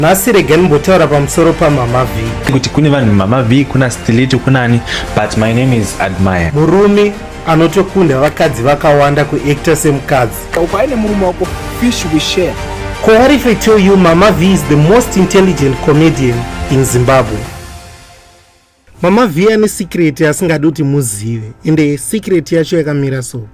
Nhasi rega ndimbotaura pamusoro paMama V. Kuti kune vanhu Mama V, kuna Stilito, kunani, but my name is Admire. Murume anotokunda vakadzi vakawanda kuactor semukadzi. Ukaine murume wako fish we share. Ko what if I tell you Mama V is the most intelligent comedian in Zimbabwe? Mama V ane secret yaasingadi kuti muzive ende secret yacho yakamira so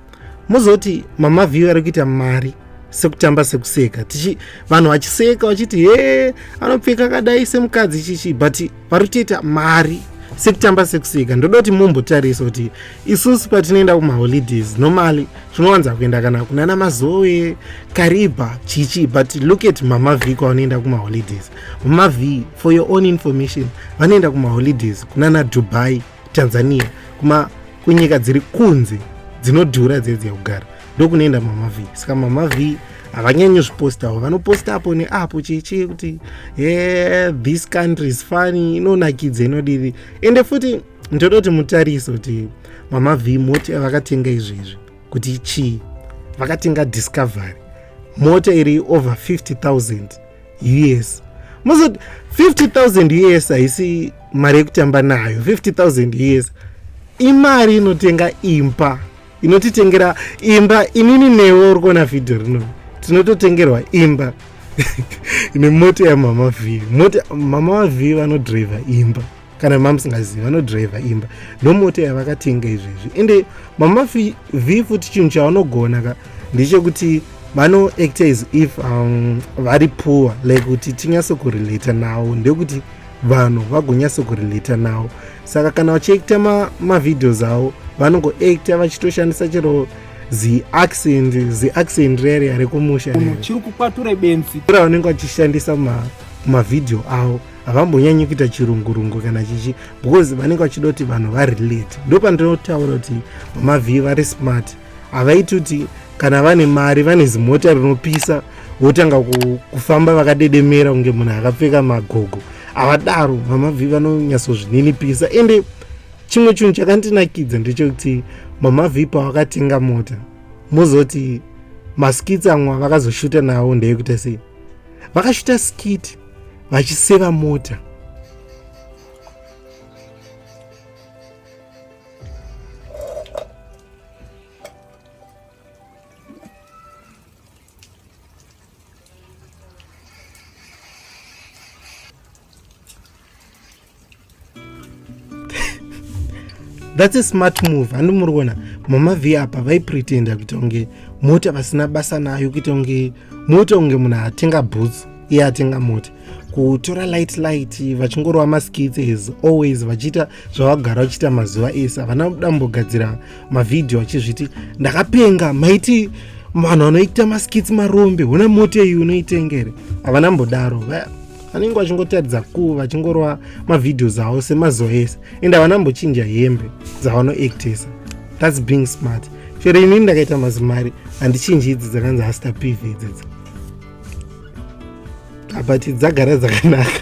muzoti Mama V vari kuita mari sekutamba sekuseka tichi vanhu vachiseka vachiti he anopfeka akadai semukadzi chichi but vari kutoita mari sekutamba sekuseka. Ndoda kuti mumbotarisa kuti isusu patinoenda kumaholidays normally tinowanza kuenda kana kunana Mazoe, Kariba, chichi, but look at Mama V kwavanoenda kumaholidays. Mama V, for your own information, vanoenda kumaholidays kunana Dubai, Tanzania, kuma kunyika dziri kunze dzinodhura dzedzi yakugara, ndokunoenda Mama V. Saka Mama V havanyanyi zvipostawo, vanoposta apo neapo chichi kuti yeah, this country is funny, inonakidza, inodiri. Ende futi ndoda kuti mutarise kuti Mama V mota yavakatenga izvezvi kuti chii. Vakatenga Discovery, mota iri over 50,000 US. Muzoti 50,000 US haisi mari yekutamba nayo. 50,000 US imari inotenga imba, inotitengera imba inini newe uri kuona vhidhiyo rino, tinototengerwa imba nemota yaMama V. Mota Mama V vanodhiraivha imba, kana mamusingazivi, vanodhiraivha imba nomota yavakatenga izvezvi. Ende Mama V futi chinhu chavanogona ka ndechekuti vanoacta as if vari poor, like kuti tinyatsokurelata navo, ndekuti vanhu vagonyatsokurelata navo. Saka kana vachiacta mavideos avo, vanongoacta vachitoshandisa chero ziaccent, ziaccent rere rekumusha. Chiri kukwature benzi. Vanenge vachishandisa mumavhidhiyo avo, havambonyanyi kuita chirungurungu kana chichi, because vanenge vachida kuti vanhu varelate. Ndo pandinotaura kuti Mama V vari smart. Havaiti kuti kana vane mari, vane zimota rinopisa, votanga kufamba vakadedemera kunge munhu akapfeka magogo. Havadaro. Mama V vanonyatsozvininipisa. Ende chimwe chinhu chakandinakidza ndechekuti Mama V pavakatenga mota, muzoti maskits amwe avakazoshuta nawo ndeyekuita sei? Vakashuta skit vachiseva mota. That's a smart move, handi muri kuona? Mama V apa vaipretenda kuita kunge mota vasina basa nayo, kuita kunge mota, kunge munhu atenga boots, iye atenga mota, kutora light light, vachingorova maskits as always, vachiita zvavagara vachiita mazuva ese. Havana kudambogadzira mavhidhiyo achizviti ndakapenga, maiti vanhu vanoita maskits marombe, huna mota iyi unoitengere. Havana mbodaro, vanenge vachingotaridza ku vachingorova mavideos avo semazuva ese, ende havana mbochinja hembe dzavanoactesa. That's being smart. Chero inini ndakaita mazimari, handichinji idzi dzakanzi Hasta PV idzidzi, but dzagara dzakanaka.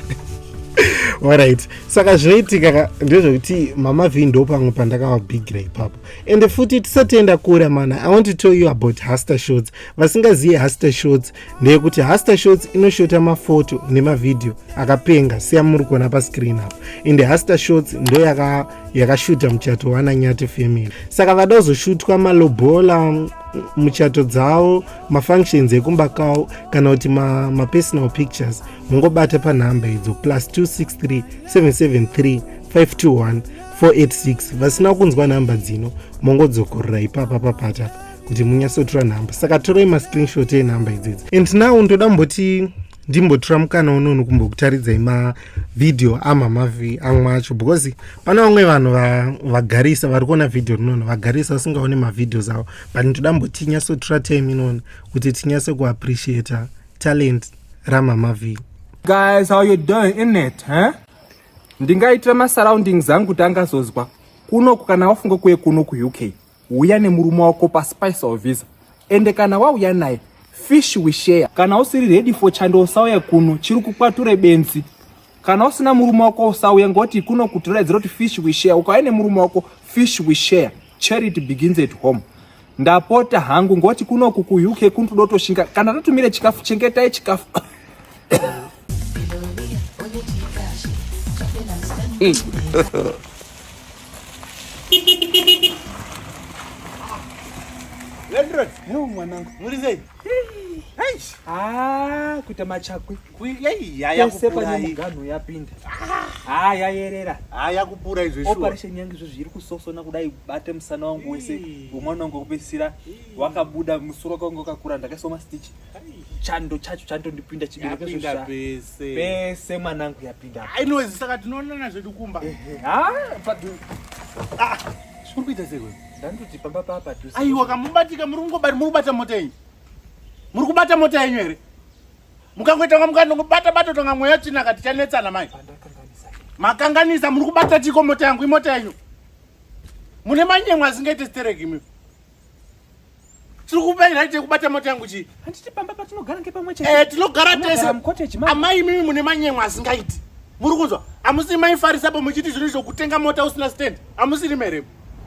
Alright, saka zvinoitika ndezvekuti Mama V ndo pamwe pandakavabhigira ipapo. Ende futi tisatienda kure mana, I want to tell you about Haster Shots. Vasingazive Haster Shots, ndeyekuti Haster Shots inoshota mafoto nemavhidhiyo akapenga siya muri kuona pascreen apo. Ende Haster Shots ndo yakashuta muchato wana Nyati family. Saka vada kuzoshutwa malobola, muchato dzavo, mafunctions ekumba kwavo, kana kuti mapersonal pictures, mungobata panhamba idzo: plus 263 773 521 486. Vasina kunzwa nhamba dzino, mongodzokorora ipapa papata kuti munyatsotora nhamba. Saka torai mascreenshot enhamba idzidzi. And now ndoda mboti ndimbotora mukana unono kumbokutaridzai mavhidhiyo aMama V amwe acho, because pane vamwe vanhu vagarisa vari kuona vhidhiyo rinono, vagarisa vasingaoni mavideos avo, but ndoda mboti tinyatsotora time inona kuti tinyatse kuappreciata talent raMama V. Guys, how you doing in it, huh? Ndingaitira masurroundings angu kuti angazozwa kunoku. Kana wafunga kuye kuno kuUK, uya nemurume wako paspousal visa. Ende kana wauya naye, fish we share. Kana usiri ready for chando, usauya kuno, chiri kukwature benzi. Kana usina murume wako, usauya, ngoti kuno kutiraidzira kuti fish we share. Ukauya nemurume wako, fish we share. Charity begins at home. Ndapota hangu, ngoti kunoku kuUK kunotodotoshinga. Kana tatumire chikafu, chengetai chikafu. Landlord, Hewo mwanangu. Muri sei? Eish. Ah, kuita machakwi. Yei, yaya Pese pane kupura. muganhu yapinda. Ah, yayerera. Haya kupura izvo shuwa. Operation yangu izvozvi iri kusosona kudai bate musana wangu wese. Wemwana wangu wekupedzisira wakabuda musoro wake wanga wakakura ndakaiswa mastitch. Chando chacho chandondipinda chibereko Yapinda izvozvi. pese. Pese mwanangu yapinda. Anyways, saka tinoonana zvedu kumba. Ah, padu. Ah, zviri kuita sei wewe? Ndandoti pamba papa dhuze. Aiwa kamubatika muri kungobata muri kubata mota yenyu. Muri kubata mota yenyu here? Mukangoita nga mukandongobata bata tonga mweya tsvina kati tichanetsana mai. Pandakanganisa. Makanganisa muri kubata chiko mota yangu imota yenyu. Mune manyemwe asingaite stereki imi. Tiri kupa right yekubata mota yangu chii? Handiti pamba patinogara ngepamwe chete. Eh, tinogara Munogara tese. mucottage manje. Amai imimi mune manyemwe asingaiti. Muri kunzwa? Hamusi maifarisa po muchiti zvinhu zvokutenga mota usina stand. Hamusiri mere.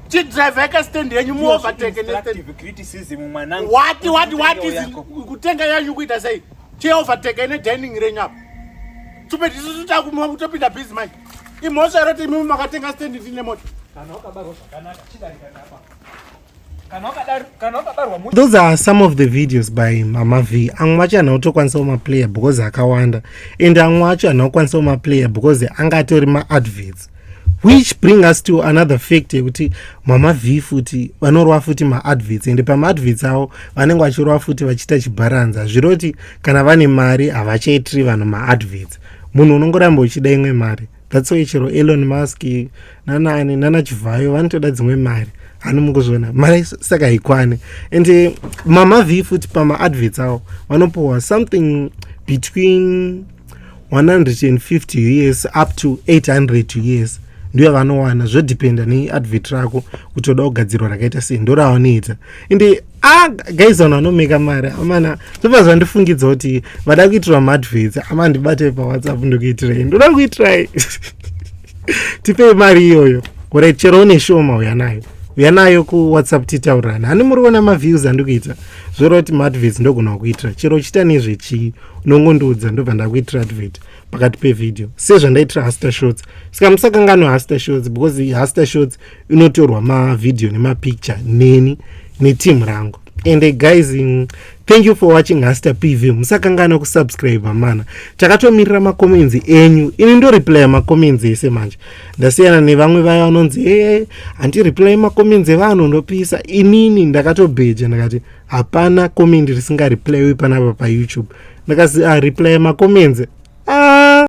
Chidrive yaka stand yenyu mu overtake ne stand. Constructive criticism mwanangu. What what what Kutenga is yako. kutenga yanyu kuita sei? Che overtake ine dining renyu apa. Tupe tisu takumwa kutopinda busy manje. Imhosva here kuti imimi makatenga stand ndine mota. Kana wakabarwa zvakanaka chidarika napa. Kana wakadaro kana wakabarwa mu Those are some of the videos by Mama V. Amwe acho handina kutokwanisa kumaplayer because akawanda and amwe acho handina kukwanisa kumaplayer because anga atori maadverts which bring us to another fact yekuti Mama V futi vanorova futi maadverts ende pamaadverts avo vanenge vachirova futi vachiita chibharanza zviroti kana vane mari havachaitiri vanhu maadverts munhu unongoramba uchida imwe mari. That's why chero Elon Musk nanaani nana Chivhayo vanotoda dzimwe mari hani mukuzviona mari saka haikwane and Mama V futi pamaadverts avo vanopuhwa something between 150 US up to 800 US ndiyo vanowana zvodhipenda neadvert rako kuti oda kugadzirwa rakaita sei ndoravanoita ende ah, guys vanhu vanomeka mari amana zvobva zvandifungidza kuti vada kuitirwa maadverts ama ndibate paWhatsApp ndokuitirai ndoda kuitirai tipei mari iyoyo. Alright, chero une shoma uya nayo uya nayo kuWhatsApp titaurirana. Hani muri kuona maviews andikuita zvoreva kuti maadverts ndogona kuitira chero uchiita nezvechii unongondiudza ndobva ndakuitira advert pakati pevideo sezvandaitira Haster Shots. Saka musakanganwa Haster Shots because Haster Shots inotorwa mavideo nemapicture neni neteam rangu. And guys, thank you for watching Haster PV. Musakanganwa kusubscribe mana takatomirira macomments enyu. Ini ndoreplya macomments ese manje ndasiyana nevamwe vaya vanonzi e handireply macomments evanhu ndopisa. Inini ndakatobheja ndakati hapana comment risingareplyiwi panapa paYouTube. Ndakasi areplya macomments.